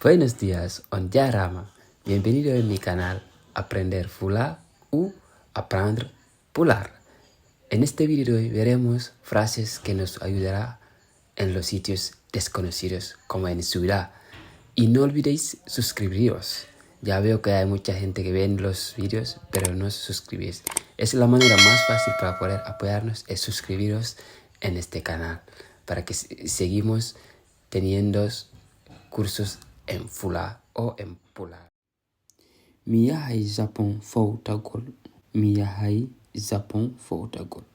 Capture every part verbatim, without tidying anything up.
Buenos días, on jaaraama. Bienvenido en mi canal Aprender Fula u Apprendre Pular. En este video de hoy veremos frases que nos ayudará en los sitios desconocidos como en ciudad. Y no olvidéis suscribiros. Ya veo que hay mucha gente que ven los videos, pero no os suscribís. Es la manera más fácil para poder apoyarnos, es suscribiros en este canal, para que se- seguimos teniendo cursos en Fula o en Pular. Mi yahay Japon fowtagol. Mi yahay Japon fowtagol.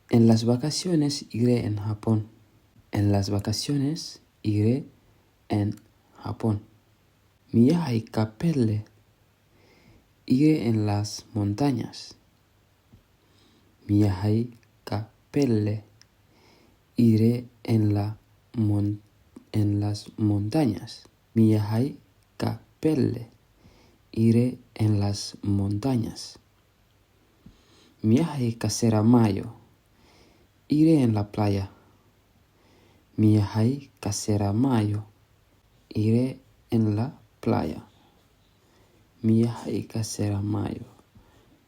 En las vacaciones iré en Japón. En las vacaciones iré en Japón. Mi yahay ka pelle. Iré en las montañas. Mi yahay ka pelle. Iré en la mon- en las montañas. Mi yahay ka pelle. Iré en las montañas. Mi yahay ka sera maayo. Iré en la playa. Mi yahay ka sera maayo. Iré en la playa. Mi yahay ka sera maayo.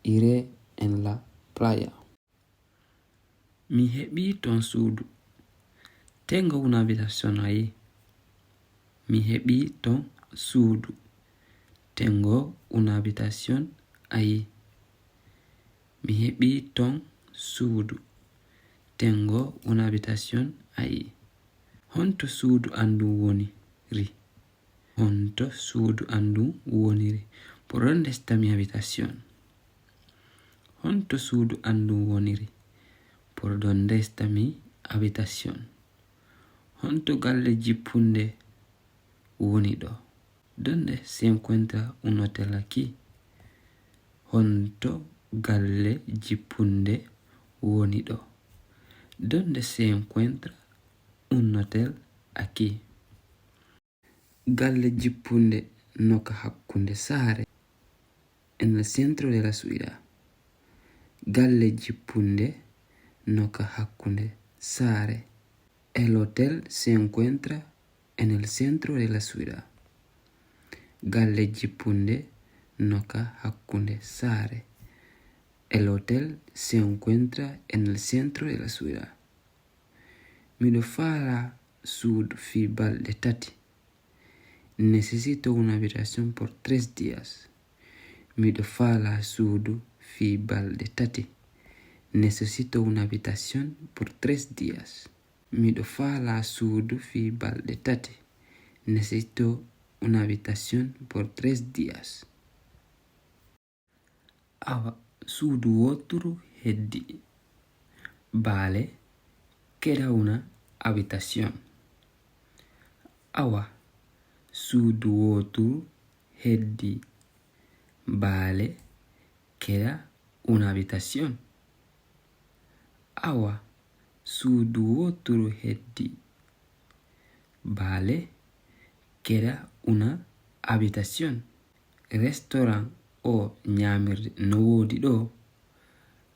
Iré en la playa. Mi heɓi ton suudu. Tengo una habitación ahí. Mi heɓi ton suudu. Tengo una habitación ahí. Mi heɓi ton suudu. Tengo una habitación ahí. Honto suudu an ndun woniri? Honto suudu an ndun woniri? ¿Por dónde está mi habitación? Honto suudu an ndun woniri? ¿Por dónde está mi habitación? Honto galle jippunde woni ɗo? ¿Dónde se encuentra un hotel aquí? Honto galle jippunde woni ɗo? ¿Dónde se encuentra un hotel aquí? Galle jippunde no ka hakkunde saare. En el centro de la ciudad. Galle jippunde no ka hakkunde saare. El hotel se encuentra en el centro de la ciudad. Galle jippunde no ka hakkunde saare. El hotel se encuentra en el centro de la ciudad. Miɗo faalaa suudu fii balɗe tati. Necesito una habitación por tres días. Miɗo faalaa suudu fii balɗe tati. Necesito una habitación por tres días. Miɗo faalaa suudu fii balɗe tati. Necesito una habitación por tres días. Awa, suudu wooturu heddii. Vale, queda una habitación. Awa, suudu wooturu heddii. Vale, queda una habitación. Awa, suudu wooturu heddii. Vale, queda una habitación. Restaurant o ñaamirde no woodi ɗo.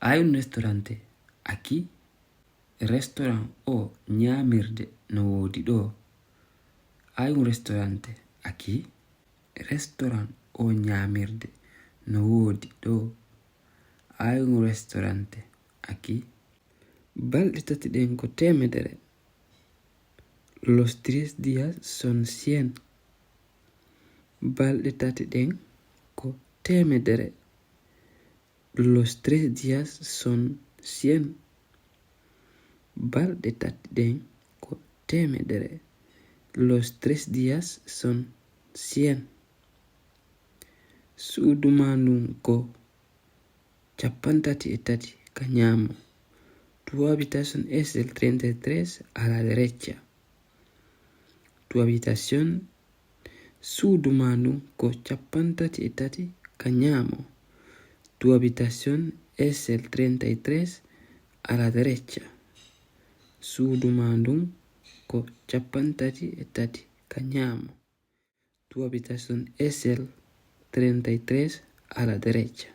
Hay un restaurante aquí. Restaurant o ñaamirde no woodi ɗo. Hay un restaurante aquí. Restaurant o ñaamirde no woodi ɗo. Hay un restaurante aquí. Balɗe tati ɗen ko teemedere. Los tres días son cien. Balɗe tati ɗen ko teemedere. Los tres días son cien. Balɗe tati ɗen ko teemedere. Los tres días son cien. Suudu maa ndun ko cappanɗe tati e tati ka ñaamo. Tu habitación es el treinta y tres a la derecha. Tu habitación, suudu maa ndun ko cappanɗe tati e tati ka ñaamo. Tu habitación es el treinta y tres a la derecha. Suudu maa ndun ko cappanɗe tati e tati ka ñaamo. Tu habitación es el treinta y tres a la derecha.